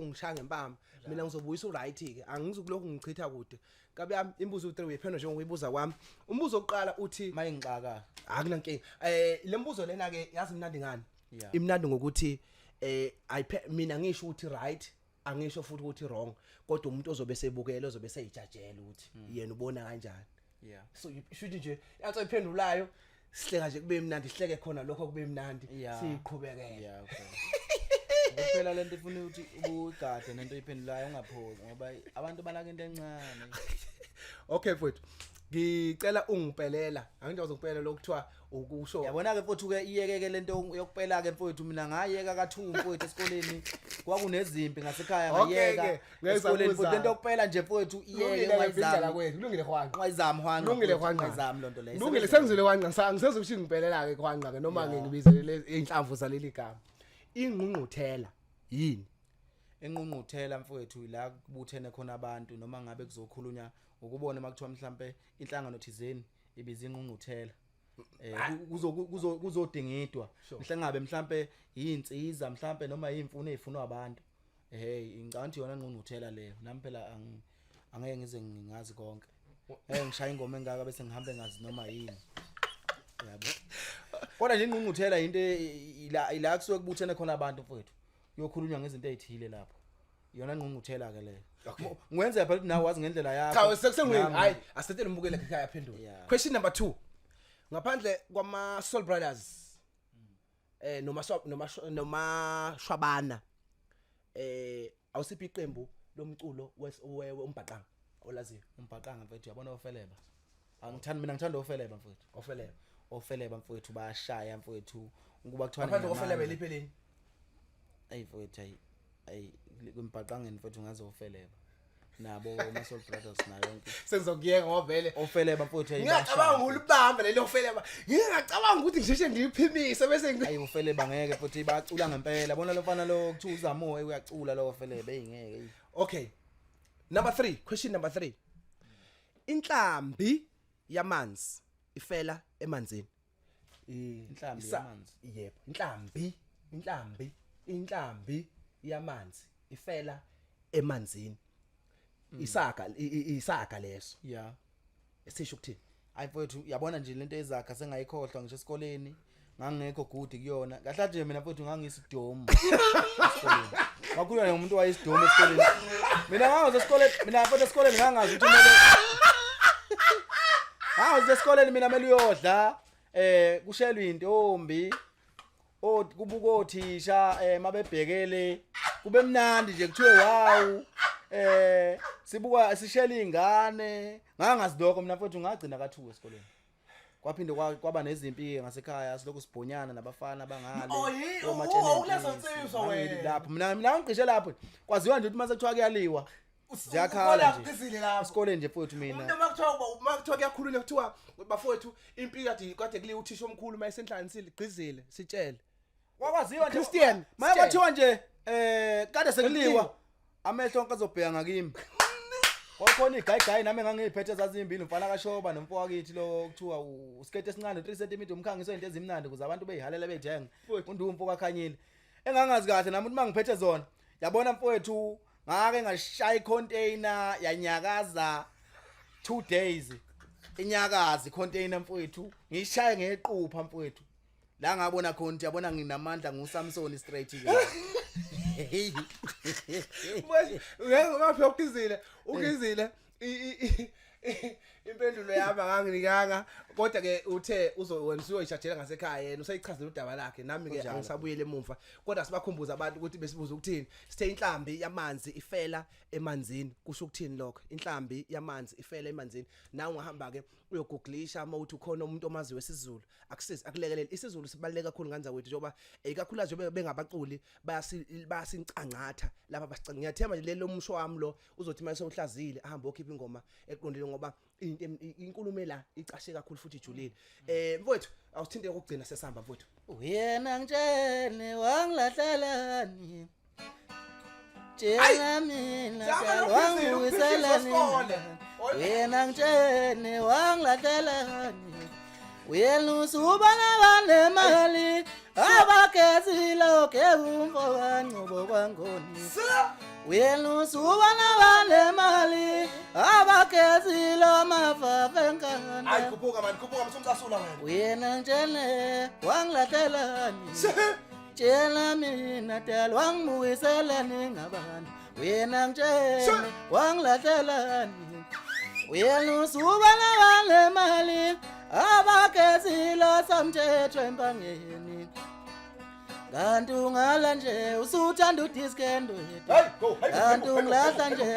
ungishaya ngempama. Mina ngizobuyisa uright ke, angizukulokhu ngichitha kude. Kabe yami imibuzo u3 uyiphendula njengokuyibuza kwami. Umbuzo wokuqala uthi Mayingixaka. Akunankinga. Le mbuzo lena ke yazi imnandi ngani? Yeah. Imnandi ngokuthi ayiphe mina ngisho ukuthi right, angisho futhi ukuthi wrong, kodwa umuntu ozobe sebukela ozobe seyijajela ukuthi yena ubona kanjani. So shuthi nje yathi oyiphendulayo sihleka nje kube mnandi, sihleke khona lokho kube mnandi, siqhubekele. Yeah, okay. Kuphela lento ifuna ukuthi ubugade nento oyiphendulayo ungaphozi ngoba abantu banaka into encane. Okay mfowethu, ngicela ungipelela, angithi uzongipelela lokuthiwa ukusho. Yabona ke mfowethu ke iyekeke lento yokupela ke mfowethu, mina ngayeka ka2 mfowethu esikoleni, kwakunezimpi ngasekhaya Okay, ngayeka ke, ngeke esikoleni sakubuza. futhi lento yokupela nje mfowethu iyeke Kulungile ke ungayizami. indlela kwethu, kulungile hwanqa. Ungayizami hwanqa. Kulungile mfowethu, hwanqa. Ungayizami lonto leyo. Kulungile sengizwile hwanqa, angisezokusho ngipelela ke hwanqa ke noma ngibizele inhlamvu zaleli gama. Ingqungquthela yini? Enqungquthela mfowethu la kubuthene khona abantu noma ngabe kuzokhulunywa ukubona makuthiwa mhlambe inhlangano thizeni ibiza inqungquthela. Kuzo kuzo kuzodingidwa mhlangabe mhlambe insiza mhlambe noma imfuno ezifunwa abantu. Hey, ngicabanga ukuthi yona inqungquthela leyo. Nami phela angeke ngize ngingazi konke. Ngishaya ingoma engaka bese ngihambe ngazi noma yini. Yabo. Kodwa nje inqungquthela into ila kusuke kubuthene khona abantu mfowethu. Kuyokhulunywa ngezinto ezithile lapho. Yona inqungquthela ke leyo. Okay. Ngwenze phela ukuthi nawe wazi ngendlela yakho. Cha sekusengweni, Nami- hayi asetele umbukele ekhaya aphendule. Question number 2. Ngaphandle kwama Soul Brothers noma noma Shwabana awusiphi iqembu lomculo umbhaqanga olaziyo? Umbhaqanga mfethu uyabona ofeleba. Angithandi mina, ngithanda ofeleba mfethu. Ofeleba. Ofeleba mfethu bayashaya mfethu. Ukuba kuthiwa Ngaphandle kofeleba nginamandla. eliphi elinye? Ey mfethu ayi ayi kumbhaqangeni mfethu ngaze ofeleba. Nabo ama Soul Brothers nayo yonke. Sengizokuyeka ngoba vele Ofeleba mfethu ayi ngingacabanga bayashaya. ukulibamba lelo feleba. Ngingacabanga ukuthi ngisheshe ngiliphimise bese Ayi ofeleba ngeke futhi bacula ngempela. Bona lo mfana lo kuthiwa uzamo uyacula lo ofeleba eyingeke. Eyi. Okay. Number 3, question number 3. Inhlambi yamanzi ifela emanzini. Inhlambi yamanzi. Yebo, inhlambi, inhlambi, inhlambi yamanzi ifela emanzini. Isaga isaga leso. Esisho ukuthini? Ayi mfowethu yabona nje lento ezakha sengayikhohlwa ngisho esikoleni. Ngangekho good kuyona. Kahle nje mina mfowethu ngangisidomu esikoleni. Wakhuluma nomuntu wayesidomu esikoleni. Mina ngangazi esikoleni, mina mfowethu esikoleni ngangazi ukuthi kumele Ngangazi esikoleni mina kumele uyodla kushelwe intombi o kubuka othisha mabebhekele kube mnandi nje kuthiwe wow sibuka sishela izingane. Ngangazi lokho mina mfowethu ngagcina ka2 esikoleni. Kwaphinde kwaba nezimpi ke ngasekhaya silokhu sibhonyana nabafana bangale. Oh, omatsheni oh, kulezo empini, nsizwa ngangili wena. lapho mina ngiqishe lapho kwaziwa nje ukuthi mase kuthiwa kuyaliwa ziyakhala Ukhola nje ugqizile lapho. esikoleni nje mfowethu mina. Umuntu makuthiwa kuyakhulunywa kuthiwa bafowethu impi kade kuliwa uthisha omkhulu mayesenhlanganisile gqizile sitshele. Kwakwaziwa nje Christian, maye sitshele. kwathiwa nje kade sekuliwa Sekuliwa. amehlo onke azobheka ngakimi. Kwakhona igayigayi nami engangiyiphethe zazimbili umfana kaShoba nomfo wakithi lo kuthiwa usikete esincane 3 cm umkhangiso into ezimnandi ukuze abantu beyihalela bethenga. Mfowethu. Undumfo kaKhanyile. Engangazi kahle nami ukuthi mangiphethe zona. Yabona mfowethu ngake ngashaya icontainer yanyakaza 2 days. Inyakaza icontainer mfowethu ngiyishaye ngequpha mfowethu. La ngabona khona ukuthi yabona nginamandla nguSamson straight ke. Mfowethu, ngeke ngaphi ukugizile, ugizile impendulo yami akanginikanga kodwa ke uthe wena usuyoyishajela ngasekhaya yena useyichazela udaba lakhe nami ke Kunjalo. angisabuyele emuva kodwa sibakhumbuza abantu ukuthi besibuza ukuthini. Sithe inhlambi yamanzi ifela emanzini, kusho ukuthini lokho? Inhlambi yamanzi ifela emanzini. Nawe ungahamba ke uyogooglisha uma uthi ukhona umuntu omaziwe isiZulu akusizi akulekelele. isiZulu sibaluleke kakhulu nganza kwethu njengoba ikakhulukazi njengoba bengabaculi bayasincancatha lapha basica. Ngiyathemba nje lelo musho wami lo uzothi mase uhlazile ahambe okhipha ingoma eqondile ngoba into inkulumo la icashe kakhulu futhi ijulile. Mfowethu awusithinte ukugcina sesihamba mfowethu. Uyena ngitshene wangilahlelani. Tshela mina Zama dalo, lokugcina, wangibuyiselani. ukuphihlisa isikole. Uyena ngitshene wangilahlelani. Uyena usubana banemali Abagezile ogewumfo kaNgcobo kwaNgoni. Uyena usubana banemali abagezile amafafa enkanda. Hayi, khuphuka mani, khuphuka, msumcasula wena. Uyena njene wangilahlelani, tshela mina dala, wangibuyiselani ngabantu. Uyena ngitshele, wangilahlelani. Uyena usubana banemali abagezile samthetho empangeni. Kanti ungala nje usuthanda udiskendo. Hey, go, hey, Kanti ungilahla nje.